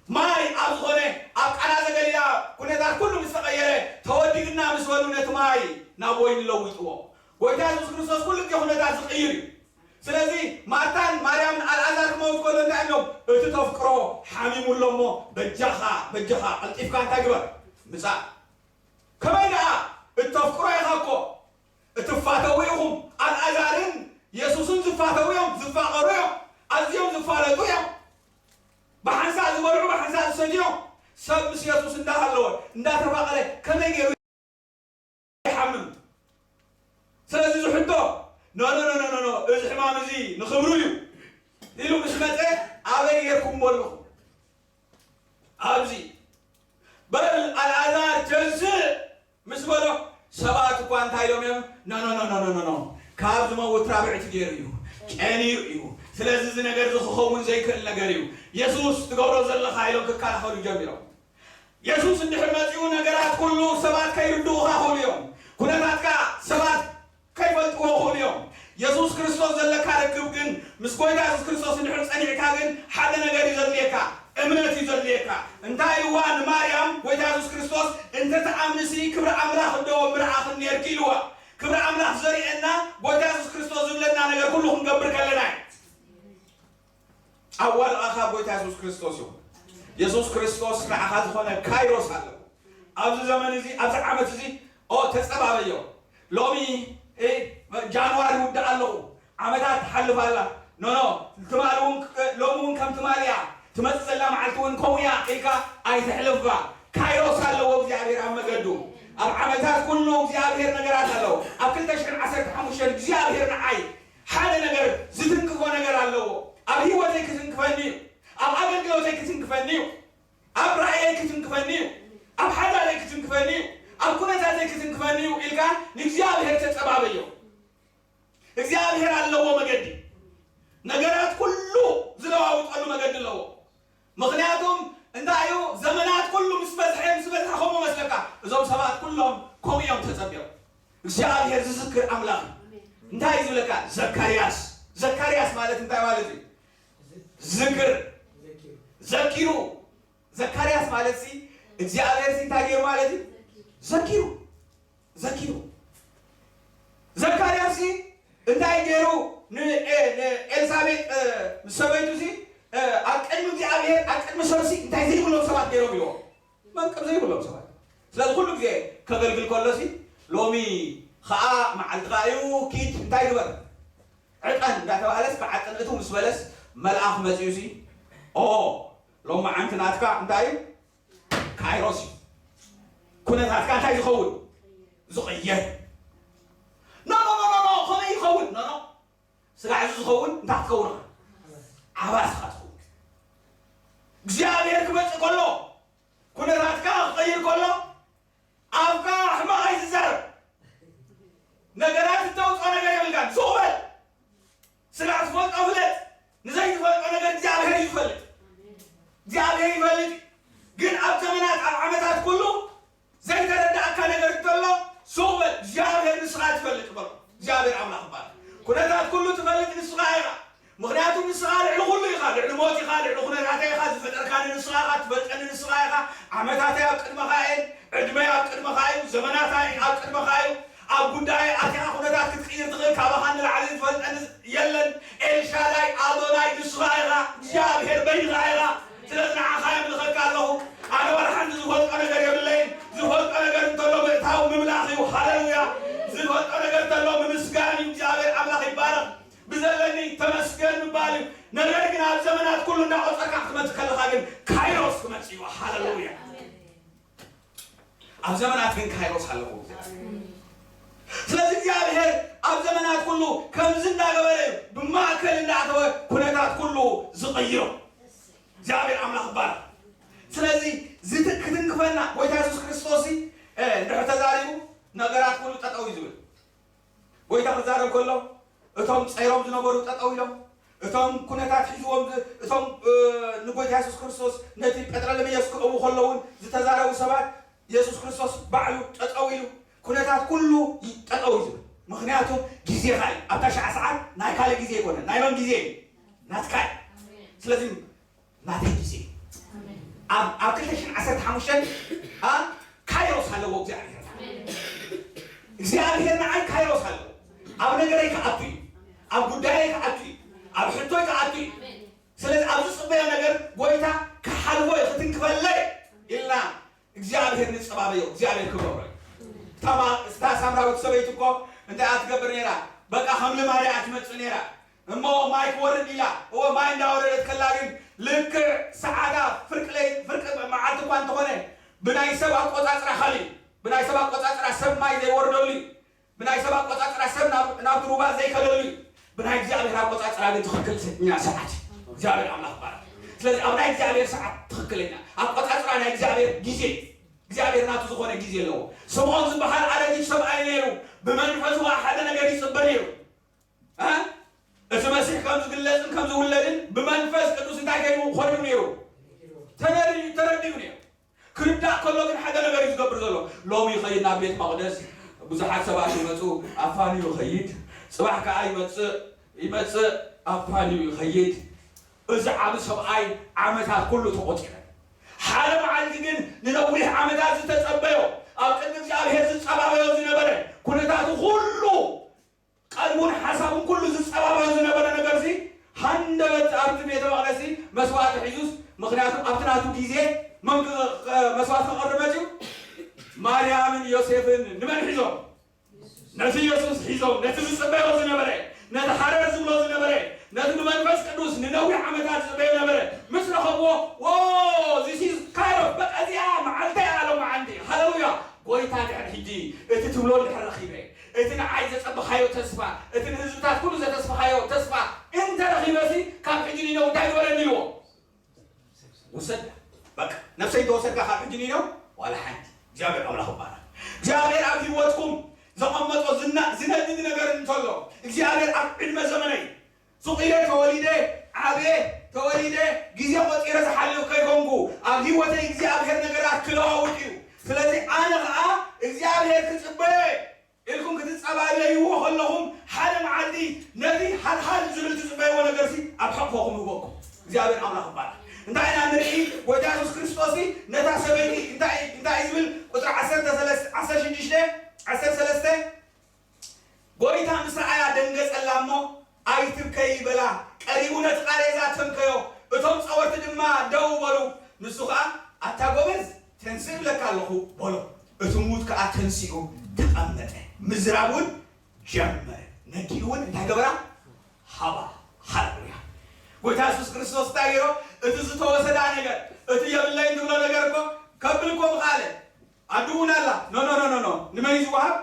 ማይ ኣብ ዝኾነ ኣብ ቃና ዘገሊላ ኩነታት ኩሉ ምስ ተቐየረ፣ ተወዲእና ምስ በሉ ነቲ ማይ ናብ ወይኒ ለዊጥዎ። ጎይታ የሱስ ክርስቶስ ኩሉ ግዜ ኩነታት ዝቕይር እዩ። ስለዚ ማርታን ማርያምን ኣልኣዛር ክመውት ከሎ እንታይ ኢሎም? "እቲ ተፍቅሮ ሓሚሙ ኣሎ እሞ በጃኻ፣ በጃኻ ቀልጢፍካ እንታይ ግበር? ምጻእ." ከመይ ደኣ? "እተፍቅሮ ኢኻ እኮ፣ እትፋተዉ ኢኹም።" ኣልኣዛርን የሱስን ዝፋተዉ እዮም፣ ዝፋቐሩ እዮም፣ ኣዝዮም ዝፋለጡ እዮም። ብሓንሳእ ዝበልዑ፣ ብሓንሳእ ዝሰትዩ እዮም። ሰብ ምስ የሱስ እንዳሃለወ፣ እንዳተፋቐረ ከመይ ገይሩ ይሓምም? ስለዚ ዝሕቶ፣ "ኖ፣ ኖ፣ ኖ፣ ኖ፣ ኖ፣ ኖ፣ እዚ ሕማም እዚ ንኽብሩ እዩ" ኢሉ ምስ መጸ፣ ኣበይ ጌርኩምዎ ኣለኹም? ኣብዚ። "በል ኣልኣዛር ተንስእ" ምስ በሎ፣ ሰባት እኳ እንታይ ኢሎም እዮም? "ኖ፣ ኖ፣ ኖ፣ ኖ፣ ኖ፣ ኖ፣ ኖ፣ ካብ ዝመውት ራብዕቲ ገይሩ እዩ፣ ጨንዩ እዩ፣ ስለዚ እዚ ነገር እዚ ክኸውን ዘይክእል ነገር እዩ፣ የሱስ ትገብሮ ዘለኻ" ኢሎም ክከላኸሉ ጀሚሮም። የሱስ እንድሕር መጺኡ ነገራት ኩሉ ሰባት ከይርድኡኻ ይኽእሉ እዮም። ኩነታትካ ሰባት ከይፈልጥዎ ይኽእሉ እዮም። የሱስ ክርስቶስ ዘለካ ርክብ ግን ምስ ጎይታ የሱስ ክርስቶስ እንድሕር ጸኒዕካ ግን ሓደ ነገር እዩ ዘድልየካ፣ እምነት እዩ ዘድልየካ። እንታይ ኢልዋ ንማርያም ጎይታ የሱስ ክርስቶስ? "እንተ ትኣምንሲ ክብሪ ኣምላኽ እንዶ ምርኣኽን ኔርኪ" ኢልዋ። ክብሪ ኣምላኽ ዘርእየና ጎይታ የሱስ ክርስቶስ ዝብለና ነገር ኩሉ ክንገብር ከለና እዩ። ኣዋልቓኻ ጎይታ የሱስ ክርስቶስ ይኹን። የሱስ ክርስቶስ ንዓኻ ዝኾነ ካይሮስ ኣለዎ። ኣብዚ ዘመን እዚ፣ ኣብዚ ዓመት እዚ፣ ኦ፣ ተጸባበዮ። ሎሚ፣ እ፣ ጃንዋሪ ይውዳእ ኣለኹ። ዓመታት ትሓልፍ ኣላ። ኖ፣ ኖ፣ ትማሊ እውን ክ-፣ ሎሚ እውን ከም ትማሊ እያ። ትመጽእ ዘላ መዓልቲ እውን ከምኡ እያ ኢልካ ኣይተሕልፋ። ካይሮስ ኣለዎ እግዚኣብሔር ኣብ መገዱ። ኣብ ዓመታት ኩሉ እግዚኣብሔር ነገራት ኣለዎ። ኣብ ክልተ ሽሕን ዓሰርተ ሓሙሽተን እግዚኣብሔር ንዓይ ሓደ ነገር ዝትንክፎ ነገር ኣለዎ። ኣብ ህይወተይ ክትንክፈኒ እዩ። ኣብ ኣገልግሎተይ ክትንክፈኒ እዩ። ኣብ ራእየይ ክትንክፈኒ እዩ። ኣብ ሓዳረይ ክትንክፈኒ እዩ። ኣብ ኩነታተይ ክትንክፈኒ እዩ ኢልካ ንእግዚኣብሔር ተጸባበዮ። እግዚኣብሔር ኣለዎ መገዲ። ነገራት ኩሉ ዝለዋውጠሉ መገዲ ኣለዎ። ምኽንያቱም እንታይ እዩ? ዘመናት ኩሉ ምስ በዝሐ፣ ምስ በዝሐ ከምኡ መስለካ። እዞም ሰባት ኩሎም ከምኡ እዮም ተጸቢዮም። እግዚኣብሔር ዝዝክር ኣምላኽ እዩ። እንታይ እዩ ዝብለካ? ዘካርያስ። ዘካርያስ ማለት እንታይ ማለት እዩ? ዝክር። ዘኪሩ። ዘካርያስ ማለት ሲ እግዚኣብሔር ሲ እንታይ ገይሩ ማለት እዩ? ዘኪሩ። ዘኪሩ። ዘካርያስ ሲ እንታይ ገይሩ? ን-፣ ኤ-፣ ንኤልሳቤጥ፣ እ፣ ምስ ሰበይቱ ሲ፣ እ፣ ኣብ ቅድሚ እግዚኣብሔር፣ ኣብ ቅድሚ ሰብ ሲ እንታይ ዘይብሎም ሰባት ገይሮም ኢልዎ? መንቅብ ዘይብሎም ሰባት። ስለዚ ኩሉ ግዜ ከገልግል ከሎ ሲ፣ ሎሚ ኸኣ መዓልቲ ኸኣ እዩ፣ ኪድ እንታይ ግበር? ዕጠን እንዳተባህለስ ብዓጥን እትው ምስ በለስ መልኣኽ መጺኡ ሲ፣ ኦ፣ ሎማዓንቲ ናትካ እንታይ እዩ? ካይሮስ እዩ። ኩነታትካ እንታይ ዝኸውን? ዝቕየር። ኖ፣ ኖ፣ ኖ፣ ኖ፣ ኖ፣ ከመይ ይኸውን? ኖ፣ ኖ። ስጋዕ እዚ ዝኸውን እንታይ ክትኸውን ኢኻ? ዓባስ ኢኻ ትኸውን። እግዚኣብሔር ክመጽእ ከሎ፣ ኩነታትካ ክቕይር ከሎ፣ ኣፍካ ሕማቕ ኣይትዛረብ። ነገራት እተውፅኦ ነገር የብልካን። ሱቕ በል። ስጋዕ ትፈልጦ ፍለጥ። ንዘይትፈልጦ ነገር እግዚኣብሔር እዩ ዝፈልጥ። እግዚኣብሔር ይፈልጥ። ግን ኣብ ዘመናት፣ ኣብ ዓመታት ኩሉ ዘይተረዳእካ ነገር እንተሎ፣ ሱቕ በል። እግዚኣብሔር ንስኻ ትፈልጥ በሎ። እግዚኣብሔር ኣምላኽ ይባረክ። ኩነታት ኩሉ ትፈልጥ ንስኻ ኢኻ። ምኽንያቱ ንስኻ ልዕሊ ኩሉ ኢኻ። ልዕሊ ሞት ኢኻ፣ ልዕሊ ኩነታተይ ኢኻ። ዝፈጠርካኒ ንስኻ ኢኻ፣ ትፈልጠኒ ንስኻ ኢኻ። ዓመታተይ ኣብ ቅድመኻ እየን፣ ዕድመይ ኣብ ቅድመኻ እዩ፣ ዘመናተይ ኣብ ቅድመኻ እዩ። ኣብ ጉዳየይ ኣቲኻ ኩነታት ክትቅይር ትኽእል፣ ካባኻ ንላዕሊ ዝፈልጠኒ የለን። ኤልሻዳይ ኣዶናይ ንስኻ ኢኻ፣ እግዚኣብሔር በይንኻ ኢኻ። ስለዚ ንዓኻ የምልኸካ ኣለኹ። ኣነ ዋላ ሓንቲ ዝፈልጦ ነገር የብለይን። ዝፈልጦ ነገር እንተሎ ምእታው ምምላኽ እዩ። ሃሌሉያ። ዝፈልጦ ነገር እንተሎ ምምስጋን እዩ። እግዚኣብሔር ኣምላኽ ይባረኽ። ብዘለኒ ተመስገን ምባል እዩ። ነገር ግን ኣብ ዘመናት ኩሉ እንዳቆጸርካ ክትመጽእ ከለኻ ግን ካይሮስ ክመጽእ እዩ። ሃሌሉያ። ኣብ ዘመናት ግን ካይሮስ ኣለዎ እግዚኣብሔር። ስለዚ እግዚኣብሔር ዘመናት ኩሉ ከምዚ እንዳገበረ እዩ ብማእከል እንዳኣተወ ኩነታት ኩሉ ዝቕይሮ። እግዚኣብሔር ኣምላኽ ይባረኽ። ስለዚ ዝት-፣ ክትንክፈና ጎይታ የሱስ ክርስቶስ፣ እ፣ እንድሕር ተዛሪቡ ነገራት ኩሉ ጠጠው እዩ ዝብል። ጎይታ ክዛረብ ከሎ እቶም ጸይሮም ዝነበሩ ጠጠው ኢሎም፣ እቶም ኩነታት ሒዝዎም ዝ-፣ እቶም፣ እ፣ ንጎይታ የሱስ ክርስቶስ ነቲ ጴጥሮሎሜዎስ ክእቡ ከለውን ዝተዛረቡ ሰባት የሱስ ክርስቶስ ባዕሉ ጠጠው ኢሉ ኩነታት ኩሉ ይ-፣ ጠጠው እዩ ዝብል። ምኽንያቱ ግዜኻ እዩ። ኣብታ ሸዓ ሰዓት ናይ ካልእ ግዜ ኣይኮነን። ናይ መን ግዜ እዩ? ናትካ እዩ። ስለዚ ናተይ ግዜ እዩ። ኣብ፣ ኣብ ክልተ ሽሕን ዓሰርተ ሓሙሽተን፣ ኣ፣ ካይሮስ ኣለዎ እግዚኣብሔር። እግዚኣብሔር ንዓይ ካይሮስ ኣለዎ። ኣብ ነገረይ ክኣቱ እዩ። ኣብ ጉዳየይ ክኣቱ እዩ። ኣብ ሕቶይ ክኣቱ እዩ። ስለዚ ኣብ ዝጽበዮ ነገር ጎይታ ክሓልፎ እዩ፣ ክትንክፈለይ ኢልና እግዚኣብሔር ንጸባበዮ፣ እግዚኣብሔር ክገብሮ እዩ። እታ ማ-፣ እታ ሳምራዊት ሰበይቲ እኮ እንታይ እያ ትገብር ነይራ? በቃ ከም ልማዳ እያ ትመጽእ ነይራ። እሞ ማይ ክወርድ ኢላ፣ እወ ማይ እንዳወረደት ከላ ግን ልክዕ ሰዓታ ፍርቂ ለይ-፣ ፍርቂ መዓልቲ እኳ እንተኾነ ብናይ ሰብ ኣቆጻጽራ ካልእ እዩ። ብናይ ሰብ ኣቆጻጽራ ሰብ ማይ ዘይወርደሉ እዩ። ብናይ ሰብ ኣቆጻጽራ ሰብ ናብ፣ ናብቲ ሩባ ዘይከደሉ እዩ። ብናይ እግዚኣብሔር ኣቆጻጽራ ግን ትኽክል እኛ ሰዓት እዩ። እግዚኣብሔር ኣምላኽ ይባረክ። ስለዚ ኣብ ናይ እግዚኣብሔር ሰዓት ትኽክለኛ ኣቆጻጽራ ናይ እግዚኣብሔር ግዜ እዩ። እግዚኣብሔር ናቱ ዝኾነ ግዜ ኣለዎ። ስምዖን ዝበሃል ኣረጊት ሰብኣይ ነይሩ። ብመንፈሱ ከዓ ሓደ ነገር ይጽበ ነይሩ። እ? እቲ መሲሕ ከም ዝግለጽን ከም ዝውለድን ብመንፈስ ቅዱስ እንታይ ከይኑ ኮይኑ ነይሩ? ተነሪ-፣ ተረዲኡ ነይሩ። ክርዳእ ከሎ ግን ሓደ ነገር እዩ ዝገብር ዘሎ። ሎሚ ይኸይድ ናብ ቤት መቕደስ፣ ብዙሓት ሰባት ይመጹ፣ ኣፋንዩ ይኸይድ። ጽባሕ ከኣ ይመጽእ፣ ይመጽእ፣ ኣፋንዩ ይኸይድ። እዚ ዓቢ ሰብኣይ ዓመታት ኩሉ ተቖጺረ። ሓደ መዓልቲ ግን ንነዊሕ ዓመታት ዝተጸበዮ፣ ኣብ ቅድሚ እግዚኣብሔር ዝጸባበዮ ዝነበረ ኩነታቱ ኩሉ ቀልቡን ሓሳቡን ኩሉ ዝጸባበዮ ዝነበረ ነገርሲ፣ ሃንደበት ኣብቲ ቤተ መቕደስሲ መስዋዕቲ ሒዙስ፣ ምኽንያቱ ኣብቲ ናቱ ግዜ መን ክ-፣ ክ-፣ መስዋዕቲ ክቐርብ መጺኡ? ማርያምን ዮሴፍን ንመን ሒዞም? ነቲ የሱስ ሒዞም፣ ነቲ ዝጽበዮ ዝነበረ፣ ነቲ ሃረር ዝብሎ ዝነበረ፣ ነቲ ብመንፈስ ቅዱስ ንነዊሕ ዓመታት ዝጽበዮ ነበረ። ምስ ረኸብዎ፣ ዎ፣ this is ካይሮስ፣ በቃ እዚኣ መዓልተይ እያ፣ ሎማዓንቲ። ሃሌሉያ! ጎይታ ድሕር ሕጂ፣ እቲ ትብሎ ድሕር ረኺበ፣ እቲ ንዓይ ዘጸበኻዮ ተስፋ፣ እቲ ንህዝብታት ኩሉ ዘተስፈኻዮ ተስፋ እንተ ረኺበሲ፣ ካብ ሕጂ ንነው እንታይ ግበረኒ ኢልዎ? ውሰዳ። በቃ፣ ነፍሰይ እንተወሰድካ ካብ ሕጂ ንነው፣ ዋላ ሓንቲ። እግዚኣብሔር ኣምላኽ ይባረክ። እግዚኣብሔር ኣብ ህይወትኩም ዘቐመጦ ዝና-፣ ዝነድድ ነገር እንተሎ፣ እግዚኣብሔር ኣብ ዕድመ ዘመነይ ሱቕ ኢለ ተወሊደ፣ ዓብየ፣ ተወሊደ፣ ግዜ ቆጺረ ዝሓልፍ ከይኮንኩ፣ ኣብ ህይወተይ እግዚኣብሔር ነገራት ክለዋውጥ እዩ። ስለዚ ኣነ ኸኣ እግዚኣብሔር ክጽበዮ እየ ኢልኩም ክትጸባበይዎ ከለኹም፣ ሓደ መዓልቲ ነቲ ሃልሃል ዝብል ትጽበይዎ ነገርሲ ኣብ ሕቕፎኹም ይህበኩም። እግዚኣብሔር ኣምላኽ ይባረክ። እንታይ ኢና ንርኢ? ጎይታ የሱስ ክርስቶስሲ ነታ ሰበይቲ እንታይ፣ እንታይ ዝብል? ቁጽሪ ዓሰርተ ሰለስተ፣ ዓሰርተ ሽዱሽተ፣ ዓሰርተ ሰለስተ፣ ጎይታ ምስ ረኣያ ደንገጸላ እሞ፣ "ኣይትብከዪ" በላ። ቀሪቡ ነቲ ቃሬዛ ተንከዮ። እቶም ጸወርቲ ድማ ደው በሉ። ንሱ ኸኣ፣ "ኣታ ጐበዝ፣ ተንስእ እብለካ ኣለኹ" በሎ። እቲ ምዉት ከኣ ተንሲኡ ተቐመጠ። ምዝራብ እውን ጀመረ። ነዲኡ እውን እንታይ ገበራ? ሃባ። ሃሌሉያ። ጎይታ የሱስ ክርስቶስ እንታይ ገይሮ? እቲ ዝተወሰዳ ነገር፣ እቲ የብለይን ትብሎ ነገር እኮ ከብል እኮ ምኽኣለ። ኣዱ እውን ኣላ። ኖ፣ ኖ፣ ኖ፣ ኖ፣ ኖ። ንመን እዩ ዝወሃብ?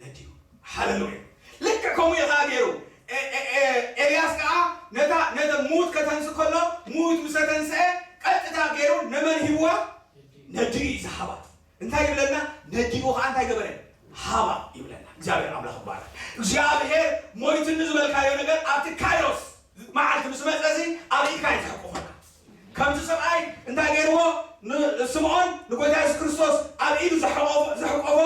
ነዲኡ። ሃሌሉያ። ልክዕ ከምኡ እዩ ኸዓ ገይሩ። ኤ-፣ ኤ-፣ ኤ-፣ ኤልያስ ከኣ ነታ፣ ነቲ ምዉት ከተንስእ ከሎ፣ ምዉት ምስ ተንስአ፣ ቀጥታ ገይሩ ንመን ሂብዋ? ነዲኡ እዩ ዝሃባ። እንታይ ይብለና? ነዲኡ ኸዓ እንታይ ገበረ? ሃባ ይብለና። እግዚኣብሔር ኣምላኽ ይባረክ። እግዚኣብሔር ሞይትኒ ዝበልካዮ ነገር ኣብቲ ካይሮስ መዓልቲ ምስ መጸ፣ እዚ ኣብ ኢድካ እዩ ዝሕቁፈካ። ከምቲ ሰብኣይ እንታይ ገይርዎ? ንስምዖን ንጎይታ የሱስ ክርስቶስ ኣብ ኢዱ ዝሐቆፎ-፣ ዝሕቆፎ፣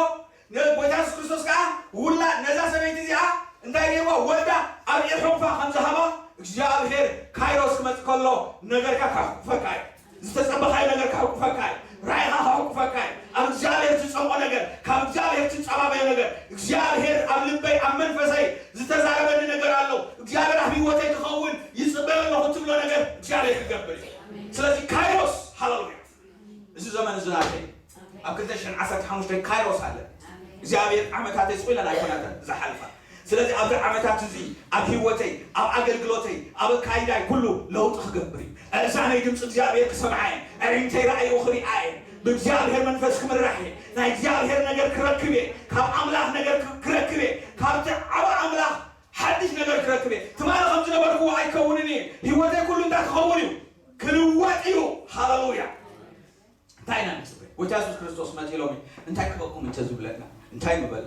ንጎይታ የሱስ ክርስቶስ ከኣ ውላድ ነዛ ሰበይቲ እዚኣ እንታይ ገይርዎ? ወዳ ኣብ ኢድ ሕቑፋ ከም ዝሃባ፣ እግዚኣብሔር ካይሮስ ክመጽእ ከሎ ነገርካ ከሕቁፈካ እዩ። ዝተጸበኻዮ ነገር ከሕቁፈካ እዩ። ራእይኻ ከሕቁፈካ እዩ። ኣብ እግዚኣብሔር ትጸምኦ ነገር፣ ካብ እግዚኣብሔር ትጸባበዮ ነገር፣ እግዚኣብሔር ኣብ ልበይ፣ ኣብ መንፈሰይ ዝተዛረበኒ ነገር ኣሎ፣ እግዚኣብሔር ኣብ ህይወተይ ክኸውን ይጽበዮ ኣለኹ ትብሎ ነገር እግዚኣብሔር ክገብር እዩ። ስለዚ ካይሮስ፣ ሃሌሉያ። እዚ ዘመን እዚ ናተይ እዩ። ኣብ ክልተ ሽሕን ዓሰርተ ሓሙሽተን ካይሮስ ኣለ። እግዚኣብሔር ዓመታተይ ስቕ ኢለን ኣይኮናተን ዝሓልፋ። ስለዚ ኣብዚ ዓመታት እዚ ኣብ ህይወተይ፣ ኣብ ኣገልግሎተይ፣ ኣብ ኣካይዳይ ኩሉ ለውጢ ክገብር እዩ። ኣእዛነይ ድምፂ እግዚኣብሔር ክሰምዓ እየን። ኣዒንተይ ራእይኡ ክሪኣ እየን። ብእግዚኣብሔር መንፈስ ክምራሕ እየ። ናይ እግዚኣብሔር ነገር ክረክብ እየ። ካብ ኣምላኽ ነገር ክ-፣ ክረክብ እየ። ካብቲ ዓብ-፣ ኣምላኽ ትማሊ ከም ዝነበርኩዎ ኣይከውንን እየ። ህይወተይ ኩሉ እንታይ ክኸውን እዩ? ክልወጥ እዩ። ሃሌሉያ። እንታይ ኢና ንጽበ? ጎይታ የሱስ ክርስቶስ መጺኡ ኢሎሚ፣ እንታይ ክበኩም እንተ ዝብለና፣ እንታይ ምበል?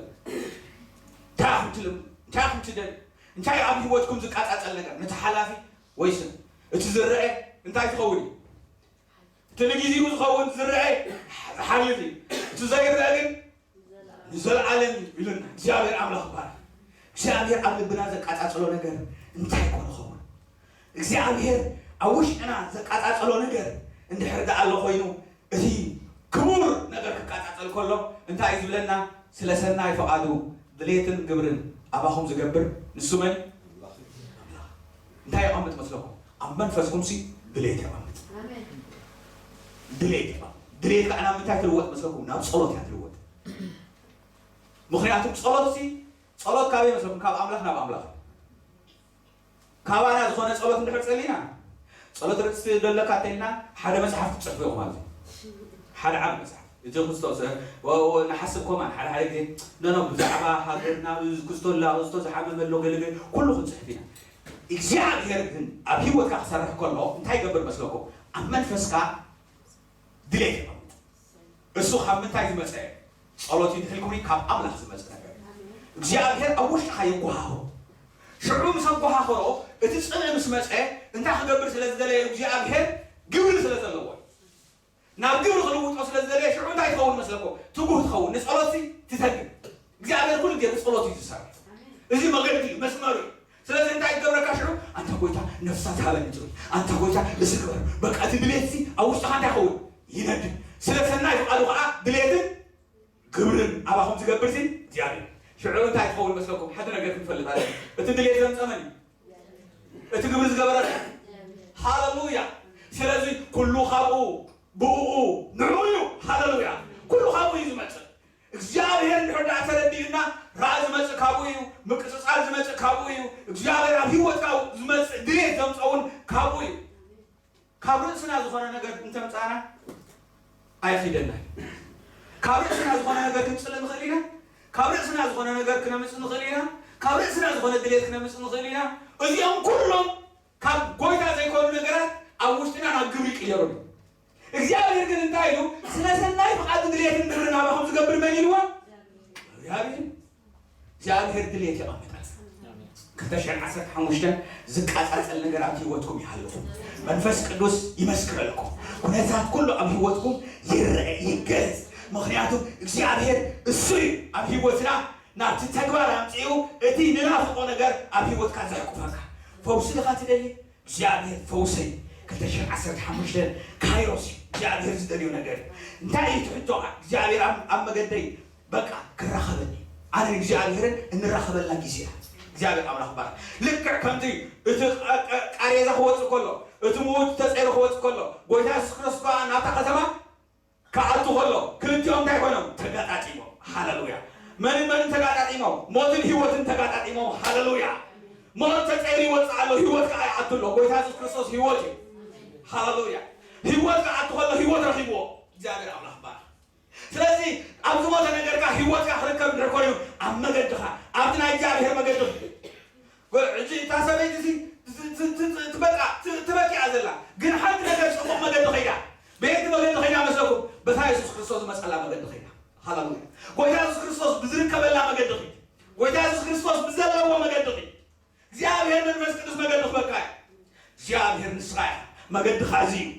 እንታይ ኢኹም ትልም? እንታይ ኢኹም ትደል? እንታይ ኣብ ህይወትኩም ዝቃጻጸል ነገር? ነቲ ሓላፊ ወይስ እቲ ዝረአ እንታይ ክኸውን እዩ? እቲ ንጊዜኡ ዝኸውን ዝረአ ዝሓልፍ እዩ። እቲ ዘይረአ ግን ንዘለኣለም እዩ ኢሉና። እግዚኣብሔር ኣምላኽ ይባረኽ። እግዚኣብሔር ኣብ ልብና ዘቃጻጽሎ ነገር እንታይ ኮነ ኸውን? እግዚኣብሔር ኣብ ውሽጥና ዘቃጻጽሎ ነገር እንድሕር ደኣ ኣሎ ኮይኑ፣ እቲ ክቡር ነገር ክቃጻጸል ከሎ እንታይ እዩ ዝብለና? ስለ ሰናይ ፍቓዱ ድሌትን ግብርን ኣባኹም ዝገብር ንሱ መን? ኣምላኽ። እንታይ የቐምጥ መስለኩም? ኣብ መንፈስኩም ሲ ድሌት የቐምጥ። ድሌት የቐምጥ። ድሌት ከዓ ናብ ምንታይ ትልወጥ መስለኩም? ናብ ጸሎት እያ ትልወጥ። ምኽንያቱም ጸሎት ሲ፣ ጸሎት ካበይ መስለኩም? ካብ ኣምላኽ ናብ ኣምላኽ። ካባና ዝኾነ ጸሎት እንድሕር ጸሊና፣ ጸሎት ርእሲ ደለካ እንተልና ሓደ መጽሓፍ ክትጽሕፉ ኢኹም ማለት እዩ። ሓደ ዓቢ መጽሓፍ። እቲ ክርስቶስ፣ እ፣ ወ-፣ ወ-፣ ንሓስብ ኮማን ሓደ ሓደ ግዜ፣ ኖ፣ ኖ፣ ብዛዕባ ሃገርና፣ እዚ ክስቶ ኣላ፣ ክስቶ ዝሓመመ ኣሎ፣ ገለ ገለ፣ ኩሉ ክንጽሕፍ ኢና። እግዚኣብሔር ግን ኣብ ህይወትካ ክሰርሕ ከሎ እንታይ ይገብር መስለኩም? ኣብ መንፈስካ ድሌት የቐምጥ። እሱ ካብ ምንታይ ዝመጸ? ጸሎት እዩ ድሕልኩምኒ ካብ ኣምላኽ ዝመጸ ነገር እዩ። እግዚኣብሔር ኣብ ውሽጥኻ የጓሃሆ። ሽዑ ምስ ኣጓሃኸሮ፣ እቲ ጽምኢ ምስ መጸ፣ እንታይ ክገብር ስለ ዝደለየ? እግዚኣብሔር ግብሪ ስለ ዘለዎ እዩ። ናብ ግብሪ ክልውጦ ስለ ዝደለየ፣ ሽዑ እንታይ ትኸውን መስለኩም? ትጉህ ትኸውን። ንጸሎትሲ ትተግም። እግዚኣብሔር ኩሉ ግዜ ብጸሎት እዩ ዝሰርሕ። እዚ መገዲ እዩ፣ መስመሩ እዩ። ስለዚ እንታይ ይገብረካ ሽዑ? ኣንታ ጎይታ ነፍሳ ትሃበኒ ጽሩይ፣ ኣንታ ጎይታ እዚ ግበር። በቃ እቲ ድሌትሲ ኣብ ውሽጥኻ እንታይ ይኸውን? ይነድድ። ስለ ሰናይ ፍቓዱ ኸዓ ድሌትን ግብርን ኣባኹም ዝገብር ሲ እግዚኣብሔር። ሽዑ እንታይ ትኸውን መስለኩም? ሓደ ነገር ክንፈልጥ ኣለና። እቲ ድሌት ዘምጸ መን እዩ? እቲ ግብሪ ዝገበረ። ሃሌሉያ። ስለዚ ኩሉ ካብኡ፣ ብእኡ፣ ንዕኡ እዩ። ሃሌሉያ። ኩሉ ካብኡ እዩ ዝመጽእ። እግዚኣብሔር እንድሕር ደኣ ተረዲኡና፣ ራእ ዝመጽእ ካብኡ እዩ። ምቅጽጻል ዝመጽእ ካብኡ እዩ። እግዚኣብሔር ኣብ ህይወትካ ዝመጽእ ድሌት ዘምጸውን ካብኡ እዩ። ካብ ርእስና ዝኾነ ነገር እንተምጻና ኣይኺደና። ካብ ርእስና ዝኾነ ነገር ክንጽልእ ንኽእል ኢና። ካብ ርእስና ዝኾነ ነገር ክነምጽእ ንኽእል ኢና። ካብ ርእስና ዝኾነ ድሌት ክነምጽእ ንኽእል ኢና። እዚኦም ኩሎም ካብ ጎይታ ዘይኮኑ ነገራት ኣብ ውሽጥና ናብ ግብሪ ይቅየሩ። እግዚኣብሔር ግን እንታይ ኢሉ? ስለ ሰናይ ፍቓዱ ድሌትን ግብርን ኣባኹም ዝገብር መን ኢልዎ? እግዚኣብሔር። እግዚኣብሔር ድሌት የቐምጣል። ክልተ ሽሕን ዓሰርተ ሓሙሽተን ዝቃጻጸል ነገር ኣብ ህይወትኩም ይሃልኹም። መንፈስ ቅዱስ ይመስክረልኩም። ኩነታት ኩሉ ኣብ ህይወትኩም ይረአ፣ ይገለጽ። ምኽንያቱ እግዚኣብሔር እሱ እዩ ኣብ ህይወትና ናብቲ ተግባር ኣምጺኡ እቲ ንናፍቆ ነገር ኣብ ህይወትካ ዘሕቁፈካ። ፈውሲ ድኻ ትደሊ? እግዚኣብሔር ፈውሰይ ክልተ ሽሕን ዓሰርተ ሓሙሽተን ካይሮስ እዩ። እግዚኣብሔር ዝደልዮ ነገር እዩ። እንታይ እዩ እቲ ሕቶኻ? እግዚኣብሔር ኣብ፣ ኣብ መገደይ በቃ ክራኸበኒ። ኣነ እግዚኣብሔርን እንራኸበላ ግዜ እያ። እግዚኣብሔር ኣምላኽ ይባረክ። ልክዕ ከምቲ እቲ ቃ-፣ ቃ-፣ ቃሬዛ ክወጽእ ከሎ፣ እቲ ምዉት ተጸይሩ ክወጽእ ከሎ፣ ጎይታ የሱስ ክርስቶስ ከኣ ናብታ ከተማ ክኣቱ ከሎ፣ ክልቲኦም እንታይ ኮይኖም? ተጋጣጢሞም። ሃሌሉያ። መንን መንን ተጋጣጢሞም? ሞትን ህይወትን ተጋጣጢሞም። ሃሌሉያ። ሞት ተጸይሩ ይወጽእ ኣሎ፣ ህይወት ከኣ ይኣቱ ኣሎ። ጎይታ የሱስ ክርስቶስ ህይወት እዩ። ሃሌሉያ። ህይወት ክኣቱ ከሎ፣ ህይወት ረኺብዎ። እግዚኣብሔር ኣምላኽ ይባረክ። ስለዚ ኣብ ዝሞተ ነገርካ ህይወትካ ክርከብ እንድሕር ኮይኑ ኣብ መገድኻ ኣብቲ ናይ እግዚኣብሔር መገዲ ክ-፣ ጎ-፣ ሕጂ እታ ሰበይቲ እዚ ት-፣ ት-፣ ት-፣ ት-፣ ትበቃ-፣ ት-፣ ትበኪ እያ ዘላ። ግን ሓንቲ ነገር ጽቡቕ መገዲ ኸይዳ። በየቲ መገዲ ኸይዳ መስለኩም? በታ የሱስ ክርስቶስ ዝመጸላ መገዲ ኸይዳ። ሃሌሉያ። ጎይታ የሱስ ክርስቶስ ብዝርከበላ መገዲ ኸይድ። ጎይታ የሱስ ክርስቶስ ብዘለዎ መገዲ ኸይድ። እግዚኣብሔር መንፈስ ቅዱስ መገዲ ክበካ እዩ። እግዚኣብሔር ንስኻ ኢኻ፣ መገድኻ እዚ እዩ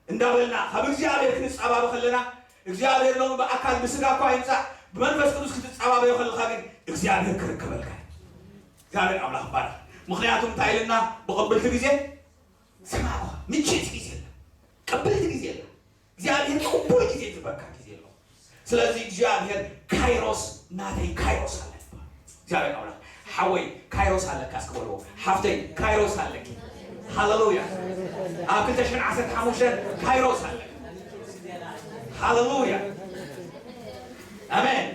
እንዳበልና ካብ እግዚኣብሔር ክንጻባበ ከለና፣ እግዚኣብሔር ሎሚ ብኣካል ብስጋ እኳ ይምጻእ፣ ብመንፈስ ቅዱስ ክትጻባበዮ ከለኻ ግን እግዚኣብሔር ክርከበልካ እዩ። እግዚኣብሔር ኣምላኽ ይባረኽ። ምኽንያቱ እንታይ ኢልና? ብቕብልቲ ግዜ ሰማዕኳ፣ ምችእቲ ግዜ ኣላ፣ ቅብልቲ ግዜ ኣላ። እግዚኣብሔር ቅቡል ግዜ ዝበካ ግዜ ኣሎ። ስለዚ እግዚኣብሔር ካይሮስ፣ ናተይ ካይሮስ ኣለ። እግዚኣብሔር ኣምላኽ ሓወይ ካይሮስ ኣለካ እስኪ በልዎ። ሓፍተይ ካይሮስ ኣለኪ። ሃሌሉያ። ኣብ ክልተ ሽሕን ዓሰርተ ሓሙሽተን ካይሮስ ኣለካ። ሃሌሉያ። ኣሜን።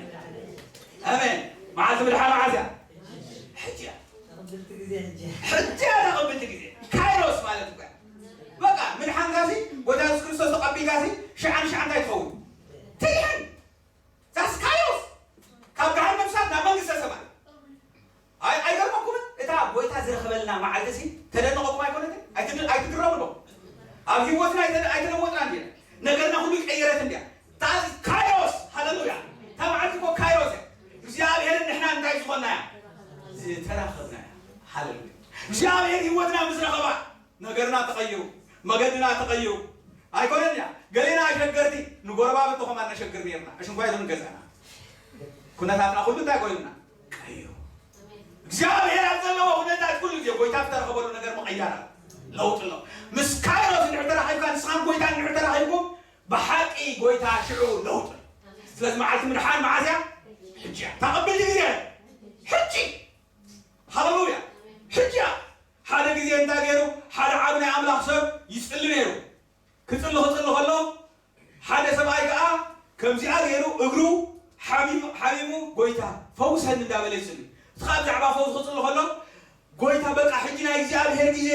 ኣሜን። መዓልቲ ምድሓን መዓዝ እያ? ሕጂ እያ። ተቐብልቲ ግዜ ሕጂ እያ። ሕጂ እያ ተቐብልቲ ግዜ። ካይሮስ ማለት እኮ እያ። በቃ ምድሓንካ ሲ ጎይታ የሱስ ክርስቶስ ተቐቢልካ ሲ ሽዓ ንሽዓ እንታይ ትኸውን? ትድሕን። ዛስ ካይሮስ። ካብ ገሃነም እሳት ናብ መንግስተ ሰማይ። ኣይ-፣ ኣይገርመኩምን? እታ ጎይታ ዝረኸበልና መዓልቲ ሲ ተደነቐኩም ኣይኮነትን? ኣይትድ-፣ ኣይትግረሙ ዶ? ኣብ ህይወትና ኣይተ-፣ ኣይተለወጥና እንዲና። ነገርና ሁሉ ይቀየረት እንዲያ። ታዚ ካይሮስ፣ ሃሌሉያ። እታ መዓልቲ እኮ ካይሮስ እያ። እግዚኣብሔር ንሕና እንታይ ዝኾንናያ? ዝተራኸብናያ። ሃሌሉያ። እግዚኣብሔር ህይወትና ምስ ረኸባ ነገርና ተቐይሩ፣ መገድና ተቐይሩ። ኣይኮነን እያ። ገሌና ኣሸገርቲ ንጎረባብቲ ኾማ ነሸግር ነርና። እሽንኳ ይኹን ገዛና። ኩነታትና ኩሉ እንታይ ኮይኑና? ቀይሩ። እግዚኣብሔር ኣብ ዘለዎ ኩነታት ኩሉ ግዜ ጎይታ ዝተረኸበሉ ነገር ምቕያር ኣሎ። ለውጢ ኣሎ። ምስ ካይሮስ እንድሕር ተራኺብካ፣ ንስኻን ጎይታ እንድሕር ተራኺብኩም፣ ብሓቂ ጎይታ ሽዑ ለውጢ ኣሎ። ስለዚ መዓልቲ ምድሓን መዓዝ እያ? ሕጂ እያ። እታ ቅብልቲ ግዜ ሕጂ። ሃሌሉያ። ሕጂ እያ። ሓደ ግዜ እንታይ ገይሩ? ሓደ ዓቢ ናይ ኣምላኽ ሰብ ይጽሊ ነይሩ። ክጽሊ ክጽሊ ከሎ ሓደ ሰብኣይ ከኣ ከምዚኣ ገይሩ እግሩ ሓሚሙ፣ ሓሚሙ፣ "ጎይታ ፈውሰኒ" እንዳበለ ይጽሊ። እቲ ከኣ ብዛዕባ ፈውስ ክጽሊ ከሎ፣ "ጎይታ በቃ ሕጂ ናይ እግዚኣብሔር ግዜ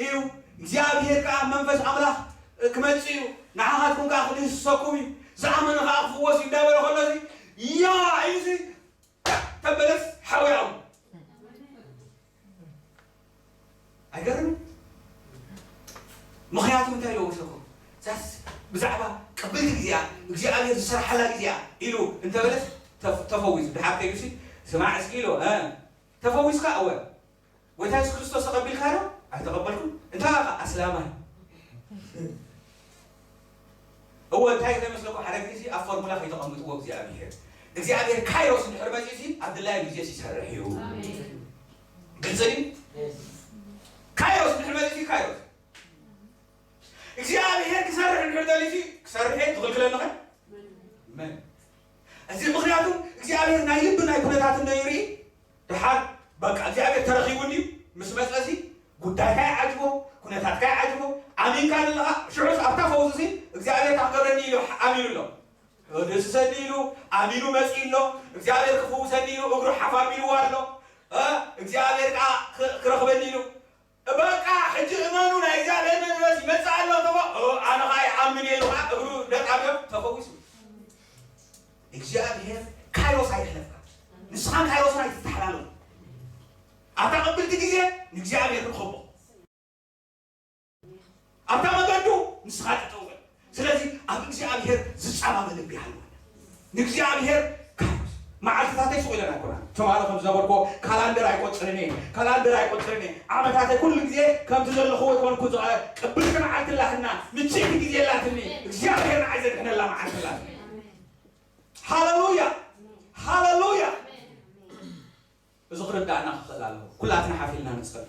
እዩ፣ እግዚኣብሔር ከኣ መንፈስ ኣምላኽ ክመጽእ እዩ፣ ንዓኻትኩም ከኣ ክድህስሰኩም እዩ፣ ዝኣመነ ከኣ ክፍወስ እዩ" እንዳበለ ከሎ፣ እዚ ያ እዩ እዚ ተበለስ ሓውያው። ኣይገርምን? ምኽንያቱ እንታይ ኢሉ ወሰኮ? ዛስ ብዛዕባ ቅብልቲ ግዜኣ እግዚኣብሔር ዝሰርሓላ ግዜኣ ኢሉ እንተበለስ ተፍ-፣ ተፈዊሱ። ድሓር ከይዱሲ ስማዕ እስኪ ኢሎ፣ እ፣ ተፈዊስካ? እወ። ጎይታ የሱስ ክርስቶስ ተቐቢልካ ዶ? ኣይተቐበልኩን። እንታይ ኢኻ? ኣስላማይ። እወ፣ እንታይ ከይመስለኩም፣ ሓደ ግዜ ኣብ ፎርሙላ ከይተቐምጥዎ እግዚኣብሔር። እግዚኣብሔር ካይሮስ እንድሕር መጺኡሲ ኣብ ድላዩ ግዜስ ይሰርሕ እዩ። ኣሜን። ግልጺ ድዩ? የስ። ካይሮስ እንድሕር መጺኡሲ ካይሮስ። እግዚኣብሔር ክሰርሕ እንድሕር ደሊዩሲ ክሰርሕ እየ፣ ዝኽልክለኒ ኸ? መን? እዚ ምኽንያቱ እግዚኣብሔር ናይ ልቢ ናይ ኩነታት እንዶ ይርኢ። ድሓር በቃ እግዚኣብሔር ተረኺቡኒ ምስ መጸሲ ጉዳይካ ይዓጅቦ፣ ኩነታትካ ይዓጅቦ። ኣሚንካ ዘለኻ ሽዑስ ኣብታ ፈውስሲ እግዚኣብሔር እታ ክገብረኒ ኢሉ ኣሚኑ ኣሎ። ክድህስሰኒ ኢሉ ኣሚኑ መጺኡ ኣሎ። እግዚኣብሔር ክፍውሰኒ ኢሉ እግሩ ሓፍ ኣቢልዎ ኣሎ። እ፣ እግዚኣብሔር ከኣ ክ-፣ ክረኽበኒ ኢሉ። በቃ ሕጂ እመኑ፣ ናይ እግዚኣብሔር መንፈስ ይመጽእ ኣሎ ተቦ። እ፣ ኣነ ኸኣ ይኣምን እየ ኢሉ ኸኣ እግሩ ደጣብዮ ተፈዊሱ። እግዚኣብሔር ካይሮስ ኣይሕለፍካ። ንስኻን ካይሮስን ኣይትተሓላለፉ። ኣብታ ቅብልቲ ግዜ ንእግዚኣብሔር ርኸቦ። ኣብታ መገዱ ንስኻ ጠጠው በል። ስለዚ ኣብ እግዚኣብሔር ዝጻባበ ልቢ ይሃልወና። ንእግዚኣብሔር ካይሮስ መዓልትታተይ ስቕ ኢለን ኣይኮናን። ትማሊ ከም ዝነበርኩ ካላንደር ኣይቆጽርን እየ፣ ካላንደር ኣይቆጽርን እየ። ዓመታተይ ኩሉ ግዜ ከምቲ ዘለኹዎ ይኮንኩ። ዝቐ-፣ ቅብልቲ መዓልቲ ኣላትና፣ ምችእቲ ግዜ ኣላትኒ። እግዚኣብሔር ንዓይ ዘድሕነላ መዓልቲ ኣላትኒ። ሃሌሉያ! ሃሌሉያ! እዚ ክርዳእና ክኽእል ኣለዎ። ኩላትና ሓፍ ኢልና ንጸሊ።